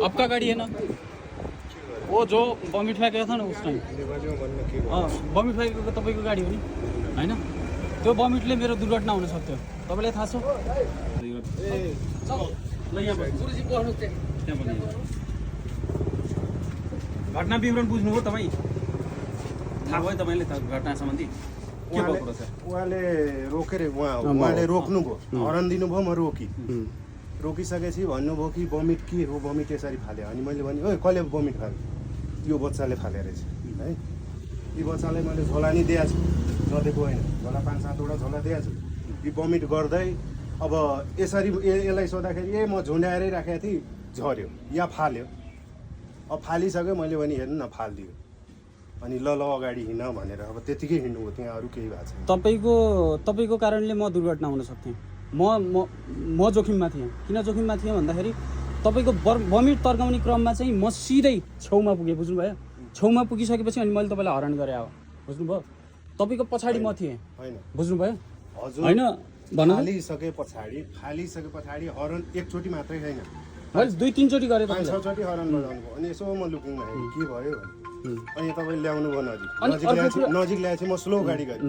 आपका गाड़ी है ना? वो जो बमिट फ्याँकेको था नि उस टाइम बमिट फ्याँकेको तपाईँको गाडी हो नि होइन? त्यो बमिटले मेरो दुर्घटना हुन सक्थ्यो, तपाईँलाई थाहा छ? घटना विवरण बुझ्नुभयो तपाईँ? थाहा भयो तपाईँले घटना सम्बन्धी के भएको छ? उहाँले रोकेर उहाँले रोक्नुभयो, हरन दिनुभयो, म रोकिसकेपछि भन्नुभयो कि बमिट के हो, बमिट यसरी फाल्यो। अनि मैले भने ओ कसले बमिट फाल्यो? यो बच्चाले फाले रहेछ है। यो बच्चालाई मैले झोला नि दिएको छु, नदिएको होइन, झोला 5-7वटा झोला दिएको छु। यो बमिट गर्दै अब यसरी यसलाई सोद्धाखेरि म झुन्डाएरै राखेको थिएँ, झऱ्यो या फाल्यो। अब फालिसक्यो, मैले भने हेर्नु न फालिदियो। अनि ल अगाडि हिँड भनेर अब त्यतिकै हिँड्नुभयो, त्यहाँ अरू केही भएको छैन। तपाईँको कारणले म दुर्घटना हुन सक्थेँ। म जोखिममा थिएँ। किन जोखिममा थिएँ भन्दाखेरि तपाईँको बमिट तर्काउने क्रममा चाहिँ म सिधै छेउमा पुगेँ, बुझ्नुभयो? छेउमा पुगिसकेपछि अनि मैले तपाईँलाई हरण गरेँ, अब बुझ्नुभयो? तपाईँको पछाडि म थिएँ, होइन? बुझ्नुभयो? हजुर होइन, फालिसके पछाडि हरन एकचोटि मात्रै छैन, मैले 2-3 चोटि गरेँ, 5-6 चोटि हरन बजाउनुभयो। अनि यसो म लुकिङ के भयो अनि तपाईँले ल्याउनु भयो नजिक ल्याएपछि म स्लो गाडी गरेँ।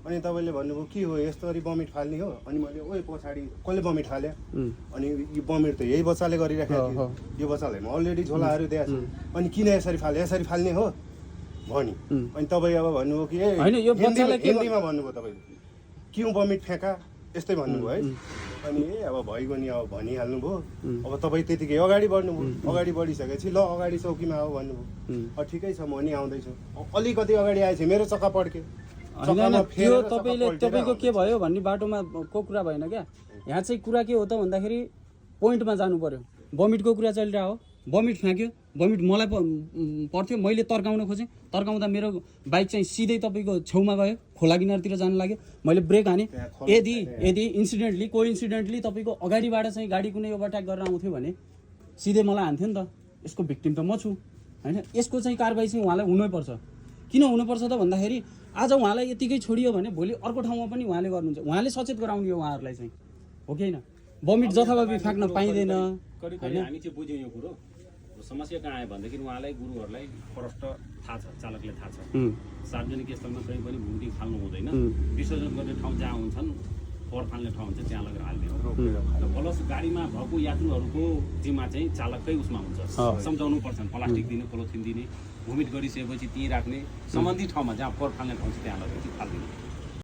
अनि तपाईँले भन्नुभयो के हो यस्तरी बमिट फाल्ने हो? अनि मैले ओइ पछाडि कसले बमिट फाल्यो? अनि यो बमिट त यही बच्चाले गरिराखेको थियो, यो बच्चालाई म अलरेडी झोलाहरू दिएको छु, अनि किन यसरी फाल्ने हो भनी। अनि तपाईँ अब भन्नुभयो कि ए हिन्दीमा भन्नुभयो, तपाईँले क्यों बमिट फ्याँका यस्तै भन्नुभयो है। अनि अब भइगयो नि, अब भनिहाल्नुभयो। अब तपाईँ त्यतिकै अगाडि बढ्नुभयो, अगाडि बढिसकेपछि ल अगाडि चौकीमा आऊ भन्नुभयो। ठिकै छ, म नि आउँदैछु। अलिकति अगाडि आएपछि मेरो चक्का पड्क्यो। तपाईँको के भयो भन्ने बाटोमा को कुरा भएन क्या। यहाँ चाहिँ कुरा के हो त भन्दाखेरि पोइन्टमा जानु पर्यो। बमिटको कुरा चलिरहेको हो, बमिट फ्याँक्यो, बमिट मलाई पर्थ्यो, मैले तर्काउन खोजेँ, तर्काउँदा मेरो बाइक चाहिँ सिधै तपाईँको छेउमा गयो, खोला किनारतिर जानु लाग्यो। मैले ब्रेक हानेँ। यदि कोइन्सिडेन्टली तपाईँको अगाडिबाट चाहिँ गाडी कुनै ओभरटेक गरेर आउँथ्यो भने सिधै मलाई हान्थ्यो नि त। यसको भिक्टिम त म छु होइन? यसको चाहिँ कारबाही चाहिँ उहाँलाई हुनैपर्छ। किन हुनुपर्छ त भन्दाखेरि आज उहाँलाई यतिकै छोडियो भने भोलि अर्को ठाउँमा पनि उहाँले गर्नुहुन्छ। उहाँले सचेत गराउने हो उहाँहरूलाई चाहिँ, हो कि होइन? बमिट जथाभावी फ्याँक्न पाइँदैन। हामी चाहिँ बुझ्यौँ यो कुरो। समस्या कहाँ आयो भनेदेखि उहाँलाई गुरुहरूलाई प्रष्ट थाहा छ, चालकले थाहा छ सार्वजनिक स्थलमा कहीँ पनि भुइँटी फाल्नु हुँदैन। विसर्जन गर्ने ठाउँ जहाँ हुन्छन्, फोहोर फाल्ने ठाउँ हुन्छ त्यहाँ लगेर हाल्ने हो। र प्लस गाडीमा भएको यात्रुहरूको जिम्मा चाहिँ चालककै उसमा हुन्छ, सम्झाउनु पर्छ। प्लास्टिक दिने, पोलिथिन दिने, भुमिट गरिसकेपछि त्यहीँ राख्ने, सम्बन्धित ठाउँमा जहाँ फोहोर फाल्ने ठाउँ छ त्यहाँ लगेर चाहिँ फालिदिने।